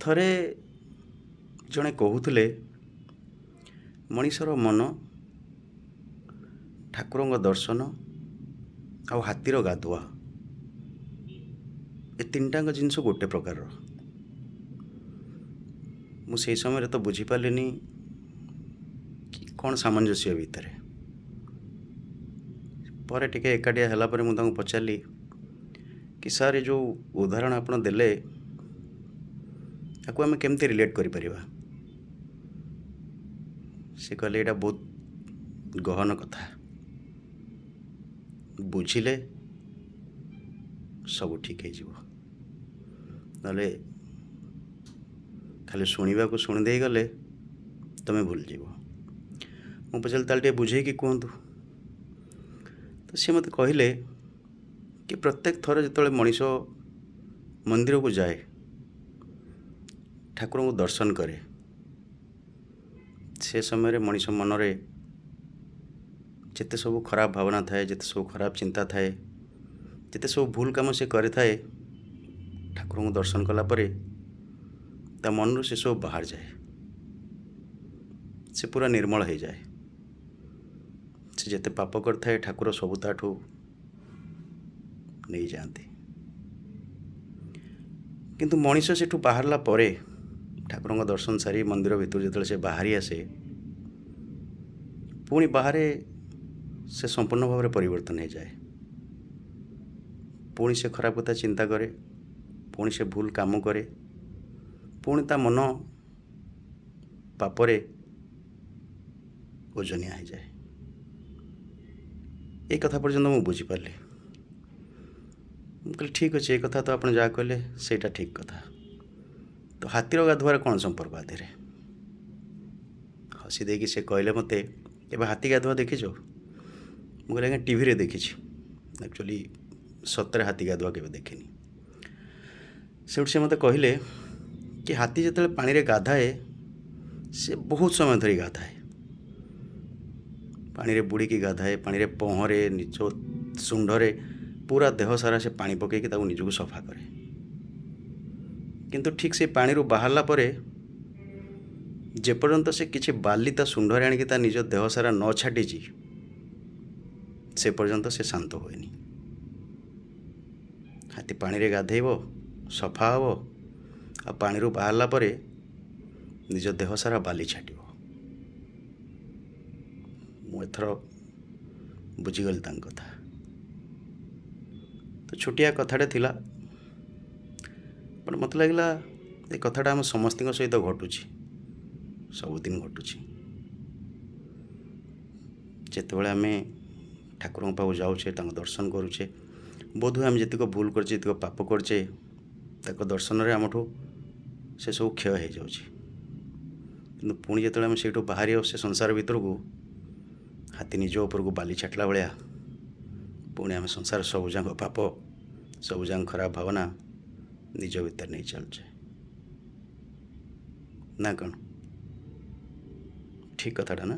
ଥରେ ଜଣେ କହୁଥିଲେ, ମଣିଷର ମନ, ଠାକୁରଙ୍କ ଦର୍ଶନ ଆଉ ହାତୀର ଗାଧୁଆ, ଏ ତିନିଟାଙ୍କ ଜିନିଷ ଗୋଟେ ପ୍ରକାରର। ମୁଁ ସେଇ ସମୟରେ ତ ବୁଝିପାରିଲିନି କି କ'ଣ ସାମଞ୍ଜସ୍ୟ ଭିତରେ। ପରେ ଟିକେ ଏକାଟିଆ ହେଲା ପରେ ମୁଁ ତାଙ୍କୁ ପଚାରିଲି କି ସାର୍, ଏ ଯେଉଁ ଉଦାହରଣ ଆପଣ ଦେଲେ, ତାକୁ ଆମେ କେମିତି ରିଲେଟ୍ କରିପାରିବା? ସେ କହିଲେ, ଏଇଟା ବହୁତ ଗହନ କଥା, ବୁଝିଲେ ସବୁ ଠିକ୍ ହେଇଯିବ, ନହେଲେ ଖାଲି ଶୁଣିବାକୁ ଶୁଣି ଦେଇଗଲେ ତୁମେ ଭୁଲିଯିବ। ମୁଁ ପଚାରିଲି, ତାହେଲେ ଟିକେ ବୁଝେଇକି କୁହନ୍ତୁ। ତ ସେ ମୋତେ କହିଲେ କି ପ୍ରତ୍ୟେକ ଥର ଯେତେବେଳେ ମଣିଷ ମନ୍ଦିରକୁ ଯାଏ, ଠାକୁରଙ୍କୁ ଦର୍ଶନ କରେ, ସେ ସମୟରେ ମଣିଷ ମନରେ ଯେତେ ସବୁ ଖରାପ ଭାବନା ଥାଏ, ଯେତେ ସବୁ ଖରାପ ଚିନ୍ତା ଥାଏ, ଯେତେ ସବୁ ଭୁଲ କାମ ସେ କରିଥାଏ, ଠାକୁରଙ୍କୁ ଦର୍ଶନ କଲା ପରେ ତା ମନରୁ ସେସବୁ ବାହାରିଯାଏ। ସେ ପୁରା ନିର୍ମଳ ହେଇଯାଏ। ସେ ଯେତେ ପାପ କରିଥାଏ, ଠାକୁର ସବୁ ତାଠୁ ନେଇଯାଆନ୍ତି। କିନ୍ତୁ ମଣିଷ ସେଠୁ ବାହାରିଲା ପରେ, ଠାକୁରଙ୍କ ଦର୍ଶନ ସାରି ମନ୍ଦିର ଭିତରୁ ଯେତେବେଳେ ସେ ବାହାରି ଆସେ, ପୁଣି ବାହାରେ ସେ ସମ୍ପୂର୍ଣ୍ଣ ଭାବରେ ପରିବର୍ତ୍ତନ ହେଇଯାଏ। ପୁଣି ସେ ଖରାପ କଥା ଚିନ୍ତା କରେ, ପୁଣି ସେ ଭୁଲ କାମ କରେ, ପୁଣି ତା ମନ ପାପରେ ଓଜନିଆ ହେଇଯାଏ। ଏଇ କଥା ପର୍ଯ୍ୟନ୍ତ ମୁଁ ବୁଝିପାରିଲି। ମୁଁ କହିଲି, ଠିକ୍ ଅଛି, ଏ କଥା ତ ଆପଣ ଯାହା କହିଲେ ସେଇଟା ଠିକ୍ କଥା। ତ ହାତୀର ଗାଧୁଆରେ କ'ଣ ସମ୍ପର୍କ ଆ ଦେହରେ? ହସି ଦେଇକି ସେ କହିଲେ ମୋତେ, କେବେ ହାତୀ ଗାଧୁଆ ଦେଖିଛ? ମୁଁ କହିଲି, ଆଜ୍ଞା, ଟିଭିରେ ଦେଖିଛି, ଆକ୍ଚୁଆଲି ସତରେ ହାତୀ ଗାଧୁଆ କେବେ ଦେଖିନି। ସେଇଠୁ ସେ ମୋତେ କହିଲେ କି ହାତୀ ଯେତେବେଳେ ପାଣିରେ ଗାଧାଏ, ସେ ବହୁତ ସମୟ ଧରି ଗାଧାଏ, ପାଣିରେ ବୁଡ଼ିକି ଗାଧାଏ, ପାଣିରେ ପହଁରେ, ନିଜ ଶୁଣ୍ଢରେ ପୁରା ଦେହ ସାରା ସେ ପାଣି ପକାଇକି ତାକୁ ନିଜକୁ ସଫା କରେ। କିନ୍ତୁ ଠିକ୍ ସେ ପାଣିରୁ ବାହାରିଲା ପରେ ଯେପର୍ଯ୍ୟନ୍ତ ସେ କିଛି ବାଲି ତା ଶୁଣ୍ଢରେ ଆଣିକି ତା ନିଜ ଦେହ ସାରା ନ ଛାଟିଛି, ସେ ପର୍ଯ୍ୟନ୍ତ ସେ ଶାନ୍ତ ହୁଏନି। ହାତୀ ପାଣିରେ ଗାଧେଇବ, ସଫା ହେବ, ଆଉ ପାଣିରୁ ବାହାରିଲା ପରେ ନିଜ ଦେହ ସାରା ବାଲି ଛାଟିବ। ମୁଁ ଏଥର ବୁଝିଗଲି ତାଙ୍କ କଥା। ତ ଛୋଟିଆ କଥାଟେ ଥିଲା, ବଟ୍ ମୋତେ ଲାଗିଲା ଏ କଥାଟା ଆମ ସମସ୍ତଙ୍କ ସହିତ ଘଟୁଛି, ସବୁଦିନ ଘଟୁଛି। ଯେତେବେଳେ ଆମେ ଠାକୁରଙ୍କ ପାଖକୁ ଯାଉଛେ, ତାଙ୍କ ଦର୍ଶନ କରୁଛେ, ବୋଧହୁଏ ଆମେ ଯେତିକ ଭୁଲ କରିଛେ, ଯେତିକ ପାପ କରିଛେ, ତାଙ୍କ ଦର୍ଶନରେ ଆମଠୁ ସେସବୁ କ୍ଷୟ ହେଇଯାଉଛି। କିନ୍ତୁ ପୁଣି ଯେତେବେଳେ ଆମେ ସେଇଠୁ ବାହାରି ଆସୁଛେ ସଂସାର ଭିତରକୁ, ହାତୀ ନିଜ ଉପରକୁ ବାଲି ଛାଟିଲା ଭଳିଆ ପୁଣି ଆମେ ସଂସାର ସବୁଯାକ ପାପ, ସବୁଯାକ ଖରାପ ଭାବନା ନିଜ ଭିତରେ ନେଇ ଚାଲୁଛେ ନା କ'ଣ? ଠିକ୍ କଥାଟା ନା?